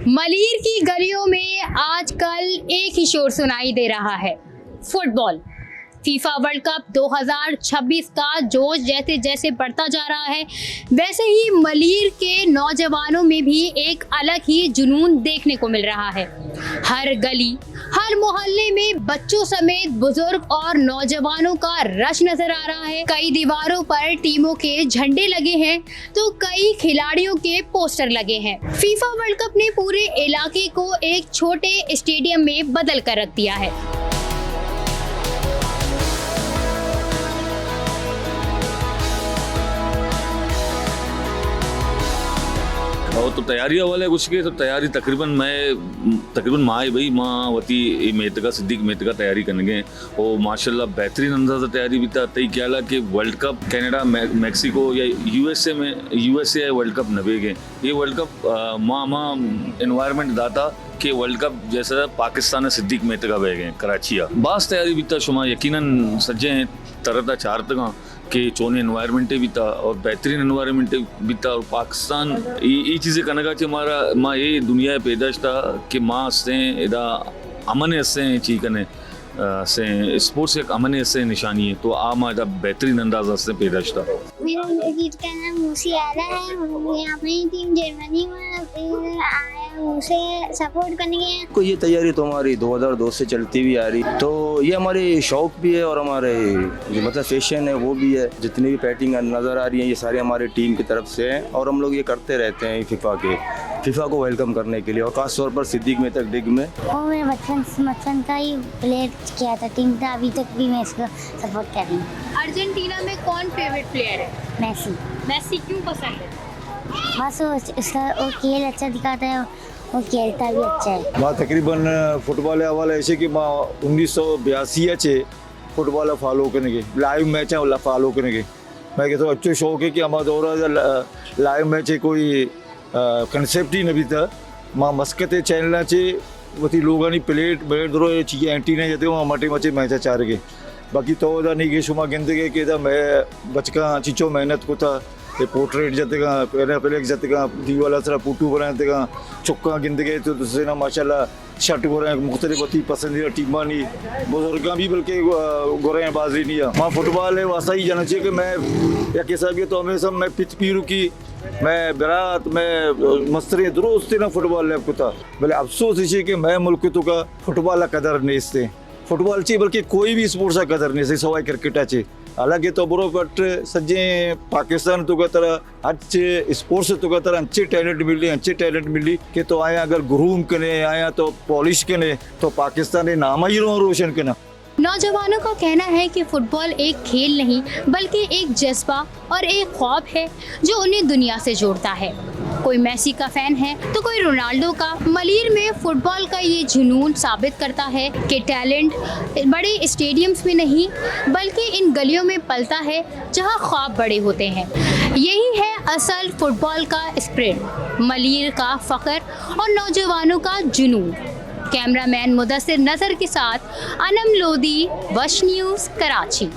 मलीर की गलियों में आजकल एक ही शोर सुनाई दे रहा है, फुटबॉल। फीफा वर्ल्ड कप दो हज़ार छब्बीस का जोश जैसे जैसे बढ़ता जा रहा है, वैसे ही मलीर के नौजवानों में भी एक अलग ही जुनून देखने को मिल रहा है। हर गली, हर मोहल्ले में बच्चों समेत बुजुर्ग और नौजवानों का रश नजर आ रहा है। कई दीवारों पर टीमों के झंडे लगे हैं, तो कई खिलाड़ियों के पोस्टर लगे हैं। फीफा वर्ल्ड कप ने पूरे इलाके को एक छोटे स्टेडियम में बदल कर रख दिया है। और तो तैयारी हवाले कुछ के, तो तैयारी तकरीबन मैं, तकरीबन माह भई मां वती ए मेतगा, सिद्दीक मेतगा तैयारी करने गए। ओ माशाल्लाह बेहतरीन अंदाज ء تیاری بیتا۔ تئی خیال ء کہ ورلڈ کپ کینیڈا، میکسیکو یا یو ایس اے میں، یو ایس اے ء ورلڈ کپ نہ بیگ ء، اے ورلڈ کپ، آ، ما ہما انوائرمنٹ داتا کہ ورلڈ کپ جیسا پاکستان ء صدیق میتگ ء بیگ ء کراچی ء۔ باز تیاری بیتا، شما یقیناً سجیں ترت ء چارتگاں کہ چونیں انوائرمنٹ بیتا اور بہترین انوائرمنٹ بیتا اور پاکستان ای، ای چیزیں کنگا چہ مارا، ما اے دنیا ء پیداشتا کہ ما ہستیں ادا امن ء ہستیں چی کنے۔ آ، سے اسپورٹس یک امن ء سے نشانی ہے، تو آ ما ادا بہترین انداز است پیداشتا۔ میرا گیت کا نام موسی آلا ہے۔ ہم-، ہماری ٹیم جرمنی میں، پھر آیا اسے سپورٹ کرنے کے لیے۔ کو یہ تیاری تو ہماری دو ہزار دو سے چلتی ہوئی آ رہی، تو یہ ہمارے شوق بھی ہے اور ہمارے جو مطلب فیشن ہے وہ بھی ہے۔ جتنی بھی پیٹنگ نظر آ رہی ہیں، یہ سارے ہمارے ٹیم کی طرف سے ہیں اور ہم لوگ یہ کرتے رہتے ہیں فیفا کے، فیفا کو ویلکم کرنے کے لیے، اور خاص طور پر صدیق میتگ ڈگ میں۔ وہ میرا بچپن، بچپن کا ہی پلیئر کیا تھا ٹیم کا، ابھی تک بھی میں اس کو سپورٹ کر رہی ہوں۔ ارجنٹینا میں کون فیوریٹ پلیئر ہے؟ میسی۔ میسی کیوں پسند ہے؟ بس وہ اس، اس کا وہ کھیل اچھا دکھاتا ہے، وہ کھیلتا بھی اچھا ہے۔ ما تقریباً فٹبال ء حوالہ ایسے کہ ما انیس سو بیاسی ء چہ فٹبال ء فالو کنگے، لائیو میچ ء فالو کنگے۔ مئے کہ تو اچو شوق ہے کہ ہما دور ء ل-، لائیو میچ ء کوئی، آ، کنسپٹ ہی نہ بیتا۔ ما مسکت ء چینل ء چہ وتی لوگانی پلیٹ، بیٹ درو چیئے اینٹینا جتے، ہما ٹیم ء چہ میچ ء چارگے۔ باقی تو ادا نیگے شما گندگے کہ ادا مئے بچکاں چنچو محنت کتا، اے پورٹریٹ جتگاں، پہلے پہلے جتگاں، دیوال ء سرا پوٹو بنائینتگاں، چکاں گندگے تو سینا ماشاءاللہ شٹ گوریں مختلف وتی پسندیدہ ٹیمانی بزرگاں بھی بلکہ، آ، گوریں بازی نیا۔ ما فٹبال ء واسطہ ہی جانا چاہیے کہ میں یک حسابی تو ہمیشہ میں پت پیرو کی، میں برات، میں مستریں درست نہ فٹبال لیب کتا۔ بلے افسوس اسی کہ میں ملک تو کا فٹبال ء قدر نیستے۔ فٹبال چی بلکہ کوئی بھی اسپورٹس ء قدر نیستے سوائے کرکٹ ء چی۔ حالانکہ تو برو پٹ سجیں پاکستان تو کا ترا انچے اسپورٹس ء توکا ترا انچے ٹیلنٹ ملی، انچے ٹیلنٹ ملی کہ تو آیا اگر گروم کنے، آیا تو پالش کنے، تو پاکستان ء نام ہی رو-، روشن کنا۔ نوجوانوں کا کہنا ہے کہ فٹبال ایک کھیل نہیں، بلکہ ایک جذبہ اور ایک خواب ہے، جو انہیں دنیا سے جوڑتا ہے۔ کوئی میسی کا فین ہے، تو کوئی رونالڈو کا۔ ملیر میں فٹبال کا یہ جنون ثابت کرتا ہے کہ ٹیلنٹ بڑے اسٹیڈیمز میں نہیں، بلکہ ان گلیوں میں پلتا ہے، جہاں خواب بڑے ہوتے ہیں۔ یہی ہے اصل فٹبال کا اسپرٹ، ملیر کا فخر اور نوجوانوں کا جنون۔ کیمرہ مین مدثر نذر کے ساتھ انم لودھی، وش نیوز، کراچی۔